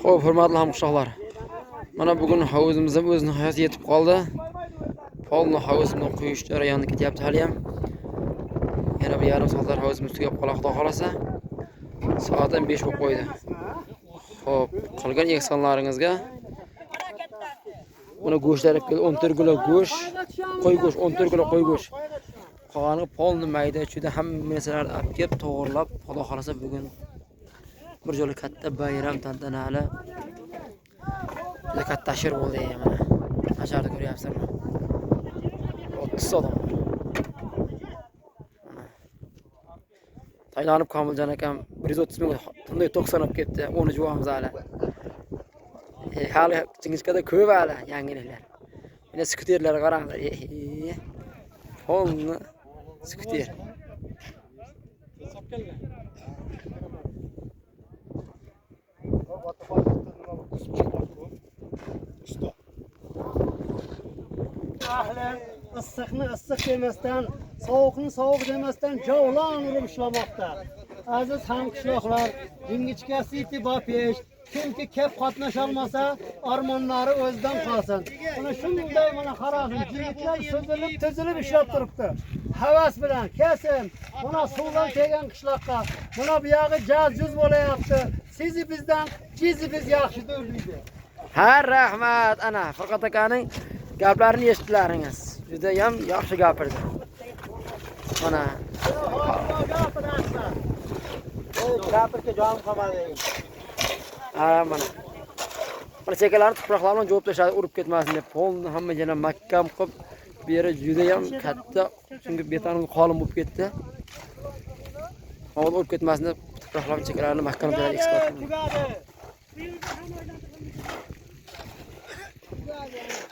Xo'p, hurmatli hamqishloqlar. Mana bugun hovuzimiz ham o'z nihoyasiga yetib qoldi. Polni hovuzimizni quyish jarayoni ketyapti hali ham. Yana bir yarim soatlar hovuzimiz tugab qoladi, Xudo xolasa. Soat ham 5 bo'lib qo'ydi. Xo'p, qolgan ehsonlaringizga buni go'shtlar olib keldi, 14 kilo go'sht, qo'y go'sht, 14 kilo qo'y go'sht. Qolgani polni mayda chuyda hamma narsalarni olib kelib to'g'irlab, Xudo xolasa bugun bir jo'la katta bayram tantanali juda katta ashir bo'ldi mana. Asharni ko'ryapsizlarmi? 30 odam bor. Mana. Taylanib Komiljon akam 130 ming tinday 90 olib ketdi. 10 juvamiz hali. Hali chingichkada ko'p hali yangiliklar. Mana skuterlarga qaranglar. Polni skuter. Ahli issiqni issiq demasdan, sovuqni sovuq demasdan javlon urib ishlamoqda. Aziz hamqishloqlar, Jingichka City Bopesh, kimki kep qatnasholmasa, armonlari o'zidan qolsin. Mana shunday mana qarag'in, yigitlar suzilib, tizilib ishlab turibdi. Havas bilan kesin. Mana suvdan kelgan qishloqqa. Mana bu yog'i jaz juz bo'layapti. Sizi bizdan, jizi biz yaxshidir deydi. Ha, rahmat. Ana Furqat akaning gaplarini eshitdilaringiz. Juda ham yaxshi gapirdi. Mana Gapirga jonim qolmadi. ha mana. Mana chekkalarni tuproqlar bilan jo'yib tashladi, urib ketmasin deb. Polni hamma joyini mahkam qilib, bu yeri juda ham katta, chunki beton qalin bo'lib ketdi. Havoda urib ketmasin deb tuproqlarni chekkalarini mahkam qilib eksport. Tugadi. Tugadi.